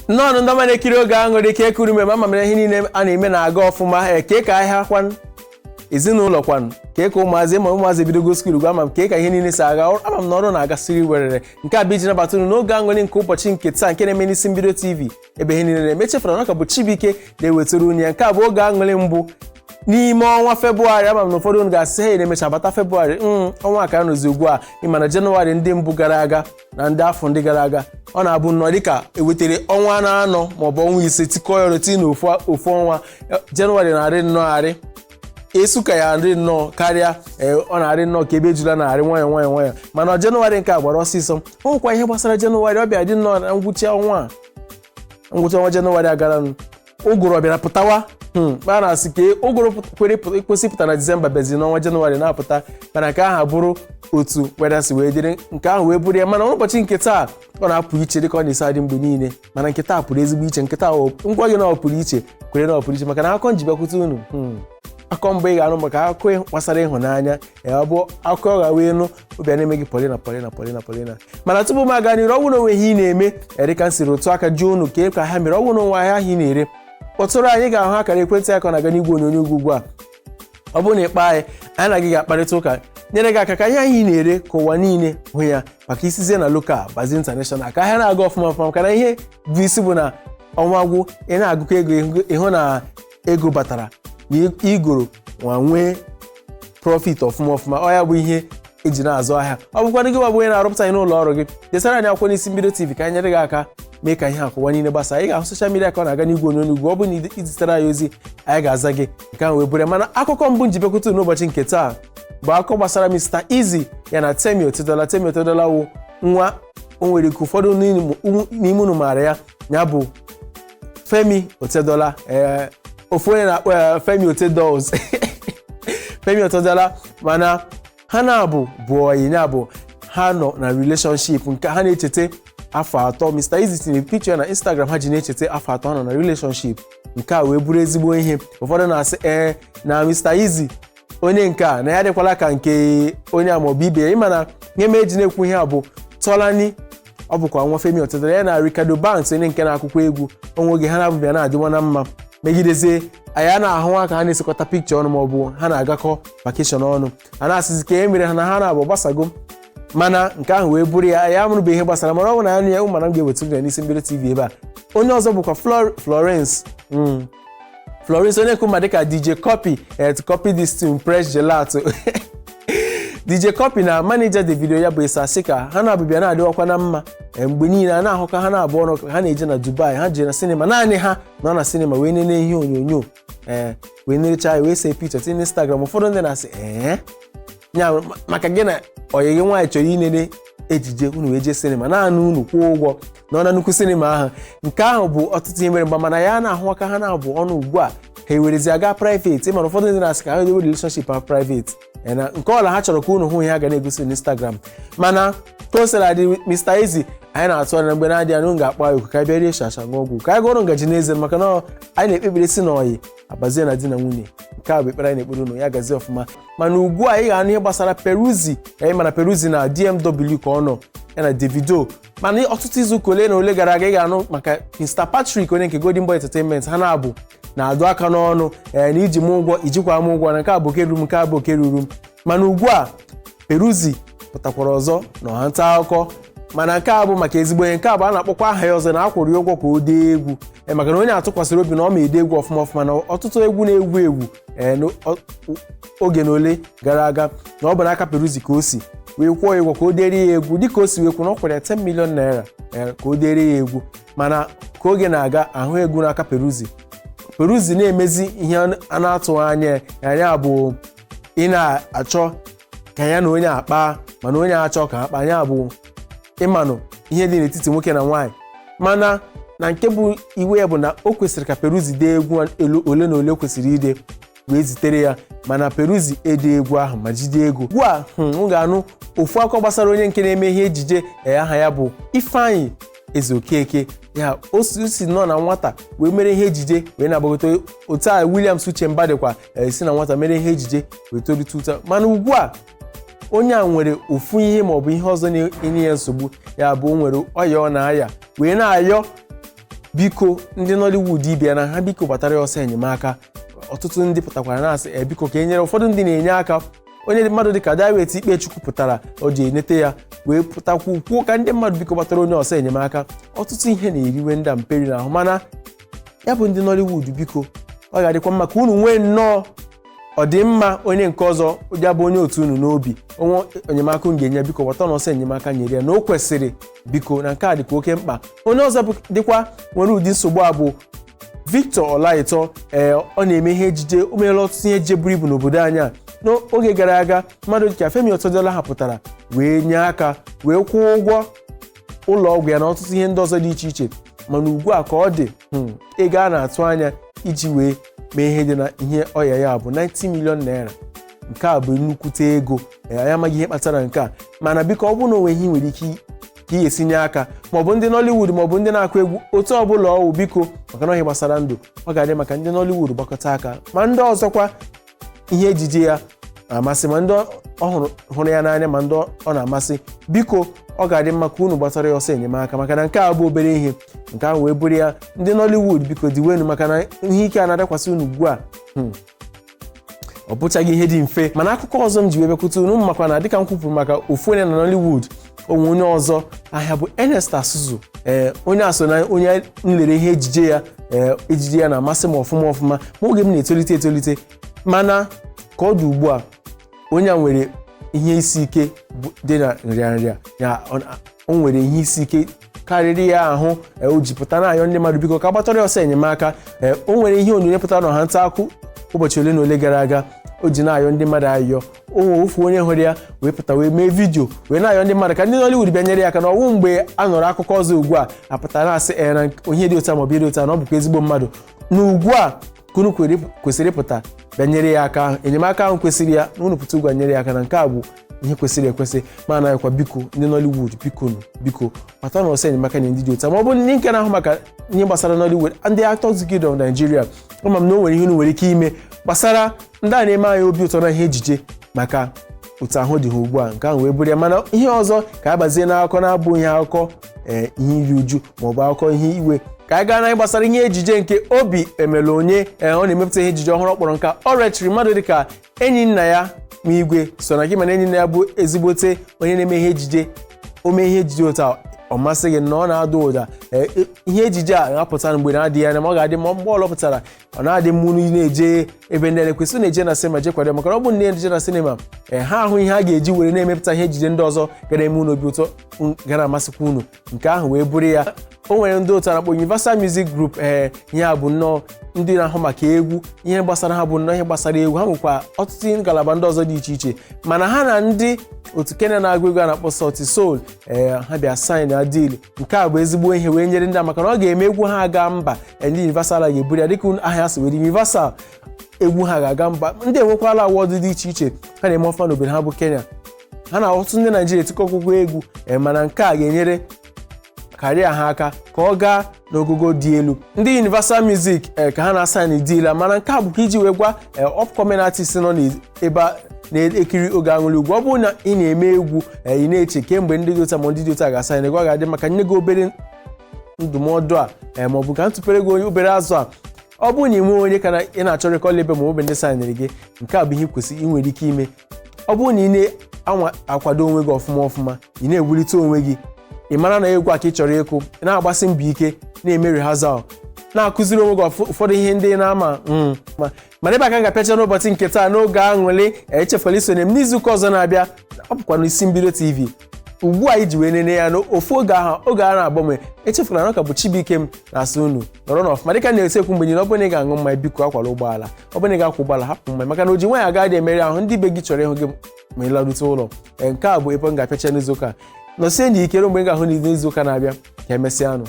Nnọọ, ndị ọma na-ekiri Oge Aṅụrị. Ka ekuru ume ma ama mere ihe niile a na-eme na-aga ọfụma. Eke ka ahịa kwanụ, ezinụlọ kwanụ, ka ka ụmụazị ma ụmụazị ebidogo school gwa ama m ka ka ihe niile si aga. Ama m na ọrụ na-agasịrị werere. Nke a bụ iji nabata unu n'Oge Aṅụrị nke ụbọchị nke taa, nke na-eme n'Isi Mbido TV, ebe ihe niile na-eme. Echefuru na ọ ka bụ Chibuike na-ewetara unu ya. Nke a bụ Oge Aṅụrị mbụ n'ime ọnwa Febụwarị. Ama m na ụfọdụ unu ga-asị ha na-emecha bata Febụwarị, ọnwa ka nọzi ugbu a. Ịma na Jenụwarị ndị mbụ gara aga na ndị afọ ndị gara aga, ọ na-abụ nnọọ dịka ewetara ọnwa na-anọ maọbụ ọnwa 5 tikọọ ya ọnụ tinye n'ofu ofu ọnwa. Jenụwarị na-arị nnọọ arị esu ka ya arị nnọọ karịa. Ọ na-arị nnọọ ka ebe ejula na-arị nwayọọ nwayọọ nwayọọ. Mana Jenụwarị nke a gbara ọsịsọ. Ọ nwekwa ihe gbasara Jenụwarị. Ọ bịa dị nnọọ na ngwụcha ọnwa a, ngwụcha ọnwa Jenụwarị agara ụgụrụ ọ bịara pụtawa. A na-asị ka ụgụrụ kwere kwesị ịpụta na Disemba bịazi n'ọnwa Jenụwarị na-apụta. Mana nke ahụ bụrụ otu weda si wee dịrị, nke ahụ wee bụrụ ya. Mana ụbọchị nke taa, ọ na-apụ iche dịka ọ na-esi adị mgbe niile, mana nke taa pụrụ ezigbo iche. Nke taa, ngwa gị na ọ pụrụ iche, kwere na ọ pụrụ iche, maka na akụkọ nji bịakwute unu, akụkọ mbụ ị ga-anụ maka akụkọ gbasara ịhụnanya ya, ọ bụ akụkọ ọ ga-wee nụ obi a na-eme gị polina polina polina polina. Mana tupu m aga n'iru, ọ bụrụ na onwe ihe ị na-eme, dịka m siri otu aka jụọ unu ka ka ha mere, ọ bụrụ na onwe ahịa ahụ ị na-ere, kpọtụrụ anyị. Ga-ahụ akara ekwentị aka ọ na-aga n'igwe onyonyo ugwu ugbu a. Ọ bụrụ na ịkpa anyị, anyị na gị ga-akparịta ụka, nyere gị aka ka ihe ahụ ị na-ere ka ụwa niile hụ ya, maka isizie na local bazi international, ka ahịa na-aga ọfụma ọfụma. Maka na ihe bụ isi bụ na ọnwa gwụ, ị na-agụkọ ego, ịhụ na ego batara na igoro ma nwee profit ọfụma ọfụma. Ọ ya bụ ihe eji na-azụ ahịa. Ọ bụkwanụ gị bụ onye na-arụpụta anyị n'ụlọ ọrụ gị, desara anyị akwụkwọ n'Isi Mbido TV ka anyị nyere gị aka mee ka ihe akụwa niile gbasaa. Ị ga-ahụ social media ka ọ na-aga n'igwe onyonyo ugwu. Ọ bụ na izitere anyị ozi, anyị ga-aza gị. Nke ahụ wee bụrụ ya. Mana akụkọ mbụ nji bịakwute n'ụbọchị nke taa bụ akụkọ gbasara Mr Eazi ya na Temi Otedola. Temi Otedola wụ nwa o nwere ike ụfọdụ n'ime unu maara ya, ya bụ Femi Otedola. Ee, ofu onye na-akpọ ya Femi Otedols, Femi Otedola. Mana ha na-abụ bụ ọyị, ya bụ ha nọ na relationship nke ha na-echeta afọ 3. Mr Eazi tinyere picture na Instagram ha ji na-echeta afọ 3 ha nọ na relationship. Nke a wee bụrụ ezigbo ihe. Ụfọdụ na-asị ee na Mr Eazi onye nke a na ya dịkwala ka nke onye a maọbụ ibe ya. Ịma na ihe ma eji na-ekwu ihe a bụ Tolani, ọ bụkwa nwa Femi Otedola, ya na Ricardo Banks, onye nke na-akwụkwọ egwu onwe oge ha na-abụbịa na-adịwa na mma. Megidezie anyị a na-ahụ aka ha na-esekọta pikchọ ọnụ maọbụ ha na-agakọ vacation ọnụ, a na-asịzi ka e mere ha na ha na-abụ gbasago. Mana nke ahụ wee bụrụ ya. Anyị amụrụbe ihe gbasara, mana ọ bụ na ya nụ ya, mana m ga-eweta ya n'Isi Mbido TV ebe a. Onye ọzọ bụkwa Florence, Florence, onye kwụ ma dịka DJ Cuppy, to copy this tune, press gelato. DJ Cuppy na manager Davido ya bụ Esa Sika, ha na-abụbịa na-adịwakwa na mma. Mgbe niile a na-ahụka ha na-abụ ọnụ. Ha na-eje na Dubai, ha jee na sinima, naanị ha nọ na sinima wee nene ihe onyonyo, ee, wee nerecha ya, wee see picture tinye n'Instagram. Ụfọdụ ndị na-asị ee ya maka gị na ọyị gị nwaanyị chọrọ inene ejije, unu wee jee sinima naanị unu, kwụọ ụgwọ nọ na nnukwu sinima ahụ. Nke ahụ bụ ọtụtụ ihe mere mgba. Mana ya na-ahụ aka ha na-abụ ọnụ ugbu a, ha ewerezi aga private. Mana ụfọdụ ndị na-asị ka ha edewe relationship ha private na nke ọla ha chọrọ ka unu hụ ihe ha ga na-egosi n'Instagram. Mana ka o sara dị, Mr Eazi, anyị na-atụ anya na mgbe na-adịghị anya unu ga-akpọ anyị oku ka anyị bịa rie shasha, ṅụọ ọgwụ, ka anyị gụọrọ ngaji n'eze, maka na anyị na-ekpekpere si n'ọyị abazie na di na nwunye. Nke a bụ ekpere anyị na-ekpere unu. Ya gazie ọfụma. Mana ugbu a, ị ga-anụ ihe gbasara Peruzzi. Anyị mana Peruzzi na DMW ka ọ nọ ya na Davido. Mana ọtụtụ izu ụka ole na ole gara aga, ị ga-anụ maka Mr Patrick, onye nke Golden Boy Entertainment. Ha na-abụ na-adụ aka n'ọnụ, ee, na iji m ụgwọ, ijikwa m ụgwọ, na nke a bụ oke ruru m, nke a bụ oke ruru m. Mana ugbu a, Peruzzi pụtakwara ọzọ na ọha nta akụkọ. Mana nke a bụ maka ezigbo ihe. Nke a bụ a na-akpọkwa aha ya ọzọ na a kwụrụ ya ụgwọ ka o dee egwu, ee, maka na onye atụkwasịrị obi na ọ ma ede egwu ọfụma ọfụma, na ọtụtụ egwu na-ewu ewu, ee, n'oge na ole gara aga, na ọ bụ n'aka Peruzzi ka o si wee kwụọ ya ụgwọ ka o dere ya egwu. Dịka o si wee kwuo na ọ kwụrụ ya 10 million naira, ee, ka o dere ya egwu. Mana ka oge na-aga, ahụ egwu n'aka Peruzzi. Peruzzi na-emezi ihe a na-atụghị anya ya. Ya bụ ị na-achọ ka ya na onye akpa, mana onye achọ ka akpa ya bụ ịmanụ ihe dị n'etiti nwoke na nwaanyị. Mana na nke bụ iwe ya bụ na o kwesịrị ka Peruzzi dee egwu elu ole na ole o kwesịrị ide wee zitere ya, mana Peruzzi ede egwu ahụ ma jide ego. Ugbu a, m ga-anụ ofu akụkọ gbasara onye nke na-eme ihe ejije. Ee, aha ya bụ Ifeanyị Eze Okeke. Ya o si nọ na nwata wee mere ihe ejije wee na-agbagote otu a. Williams Uche Mbadịkwa si na nwata mere ihe ejije wee tolite ụta. Mana ugbu a, onye a nwere ofu ihe maọbụ ihe ọzọ na-enye ya nsogbu. Ya bụ o nwere ọya ọ na-aya, wee na-ayọ Biko, ndị Nollywood ibia na ha, biko gbatara ya ọsọ enyemaka. Ọtụtụ ndị pụtakwara na-asị e biko ka e nyere. Ụfọdụ ndị na-enye aka. Onye mmadụ dịka Dawit Ikpechukwu pụtara, o ji enete ya wee pụtakwu kwuo ka ndị mmadụ biko gbatara onye ọsọ enyemaka. Ọtụtụ ihe na-eriwe ndị mperi n'ahụ, mana ya bụ ndị Nollywood, biko, ọ ga-adịkwa mma ka unu nwee nnọọ ọdịmma onye nke ọzọ, ya bụ onye otu unu n'obi. Onwe enyemaka unu ga-enye, biko gbata n'ọsọ enyemaka nyere ya na o kwesịrị, biko, na nke a dịkwa oke mkpa. Onye ọzọ dịkwa nwere ụdị nsogbu a bụ Victor Ọlaịtọ. Ee, ọ na-eme ihe ejije. O meela ọtụtụ ihe ejije buru ibu n'obodo anyị a. N'oge gara aga, mmadụ dịka Femi Otedola hapụtara wee nye aka wee kwụọ ụgwọ ụlọ ọgwụ ya na ọtụtụ ihe ndị ọzọ dị iche iche. Mana ugbu a ka ọ dị, ego a na-atụ anya iji wee mee ihe dị na ihe ọya ya bụ 90 million naira. Nke a bụ nnukwute ego. Anyị amaghị ihe kpatara nke a, mana biko, ọ bụrụ na onwe ihe nwere ike ka ị esinye aka, maọbụ ndị Nollywood maọbụ ndị na-akụ egwu, otu ọbụla ọwụ, biko, maka na ihe gbasara ndụ, ọ ga-adị maka ndị Nollywood gbakọta aka, ma ndị ọzọkwa ihe ejije ya na-amasị, ma ndị ọ hụrụ ya n'anya, ma ndị ọ na-amasị, biko, ọ ga-adị mma ka unu gbatara ya ọsọ enyemaka, maka na nke a bụ obere ihe. Nke ahụ wee bụrụ ya. Ndị Nollywood, biko, diwenu, maka na ihe ike a na-adakwasị unu ugbu a, ọ bụchaghị ihe dị mfe. Mana akụkọ ọzọ m ji wee bịakwute unu, makwa na dịka m kwupụrụ maka ofu onye na Nollywood, onwe onye ọzọ ahịa bụ Ernest Asuzu. Ee, onye a so na onye nlere ihe ejije ya. Ee, ejije ya na-amasị m ọfụma ọfụma ma oge m na-etolite etolite. Mana ka ọ dị ugbu a, onye a nwere ihe isi ike dị na nrịanrịa ya. O nwere ihe isi ike karịrị ya ahụ, o ji pụta na-ayọ ndị mmadụ, biko, ka gbatara ya ọsọ enyemaka. O nwere ihe onyonyo pụtara n'ọha nta akụ ụbọchị ole na ole gara aga, o ji na-ayọ ndị mmadụ ayọ. O ofu onye hụrụ ya wee pụta wee mee vidio wee na-ayọ ndị mmadụ ka ndị Nollywood bịa nyere ya aka. Na ọnwụ mgbe a nọrọ akụkọ ọzọ ugbu a apụtara na-asị ee na ihe dị otu a maọbụ ihe dị otu a, na ọ bụkwa ezigbo mmadụ. Na ugbu a ka unu kwesịrị ịpụta bịa nyere ya aka ahụ, enyemaka ahụ kwesịrị ya, na unu pụta ugwu nyere ya aka, na nke a bụ ihe kwesịrị ekwesị. Ma anaghịkwa, biko, ndị Nollywood, biko nụ, biko kpata na ọsọ enyemaka nye ndị dị otu a, ma ọ bụ ndị nke na-ahụ maka ihe gbasara Nollywood, ndị Actors Guild of Nigeria. Ama m na o nwere ihe unu nwere ike ime gbasara ndị a na-eme anyị obi ụtọ na ihe ejije, maka otu ahụ dị ha ugbu a. Nke ahụ wee bụrụ ya. Mana ihe ọzọ ka a gbazie n'akụkọ na-abụ ihe akụkọ ee ihe iri uju maọbụ akụkọ ihe iwe, ka anyị gaa na gbasara ihe ejije nke Obi Emela Onye. Ee, ọ na-emepụta ihe ejije ọhụrụ ọ kpọrọ nka ọ rechiri mmadụ dịka enyi nna ya ma igwe so na gị. Mana enyi nna ya bụ ezigbote onye na-eme ihe ejije. O mee ihe ejije otu a, ọ masị gị na ọ na-ada ụda. Ihe ejije a na-apụta mgbe na-adịghị anya, ma ọ ga-adị mma mgbe ọlọ pụtara. Ọ na-adị mma unu na-eje ebe ndị na-ekwesị na-eje na sinima, je kwado, maka na ọ bụrụ na na-eje na sinima, ee, ha ahụ ihe a ga-eji were na-emepụta ihe ejije ndị ọzọ gara eme unu obi ụtọ, gara amasịkwa unu. Nke ahụ wee bụrụ ya. O nwere ndị otu a na-akpọ Universal Music Group. Ee, ihe a bụ nnọọ ndị na-ahụ maka egwu. Ihe gbasara ha bụ nnọọ ihe gbasara egwu. Ha nwekwa ọtụtụ ngalaba ndị ọzọ dị iche iche, mana ha na ndị otu Kenya na-agụ egwu a na-akpọ Sauti Sol, ee, ha bịa sign na deal. Nke a bụ ezigbo ihe wee nyere ndị a, maka na ọ ga-eme egwu ha aga mba. Ndị Universal ga-eburu ya dịka ahịa si were Universal, egwu ha ga-aga mba. Ndị enwekwala award dị iche iche ha na-eme ọfụma n'obodo ha bụ Kenya. Ha na ọtụtụ ndị Naijiria etikọ ọgwụgwọ egwu. Ee, mana nke a ga-enyere karịa ha aka ka ọ gaa n'ogogo dị elu. Ndị Universal Music, ka ha na-asign deal, mana nke a bụkwa iji wee gwa upcoming artist nọ n'ebe na-ekiri Oge Aṅụrị Ugwu, ọ bụrụ na ị na-eme egwu, ị na-eche kemgbe ndị dị otu ma ndị dị otu a ga-asign egwu, ọ ga-adị maka nye gị obere ndụmọdụ a, ma ọ bụ ka ntụpere gị obere azụ a. Ọ bụrụ na ị nwee onye ka ị na-achọ record label ma ọ bụ ndị signịrị gị, nke a bụ ihe kwesịrị ị nwere ike ime. Ọ bụrụ na ị na-anwa akwado onwe gị ọfụma ọfụma, ị na-ewulite onwe gị, ị mara na egwu a ka ị chọrọ ịkụ, ị na-agbasi mbọ ike, na-eme rehearsal, na-akụziri onwe gị ụfọdụ ihe ndị na-ama ma. Mana ebe aka ga-apịacha n'ụbọchị nke taa n'Oge Aṅụrị. Echefukwala isonye m n'izuụka ọzọ na-abịa. Ọ bụkwa n'Isi Mbido TV ugbu a iji wee nene ya n'ofu oge ahụ, oge a na-agbanwe. Echefula na ọ ka bụ Chibuike m na-asị unu nọrọ n'ọfụma. Dịka na-esi ekwu mgbe niile, ọ bụrụ na ị ga-aṅụ mmanya, biko akwala ụgbọala. Ọ bụrụ na ị ga-akwụ ụgbọala, hapụ mmanya, maka na o ji nwaanyị agaghị emeri ahụ. Ndị be gị chọrọ ịhụ gị ma ị larute ụlọ. Ee, nke a bụ ebe m ga-apịacha n'izuụka. Nọsie n'ike ruo mgbe m ga-ahụ n'izuụka na-abịa. Ka emesịa nụ.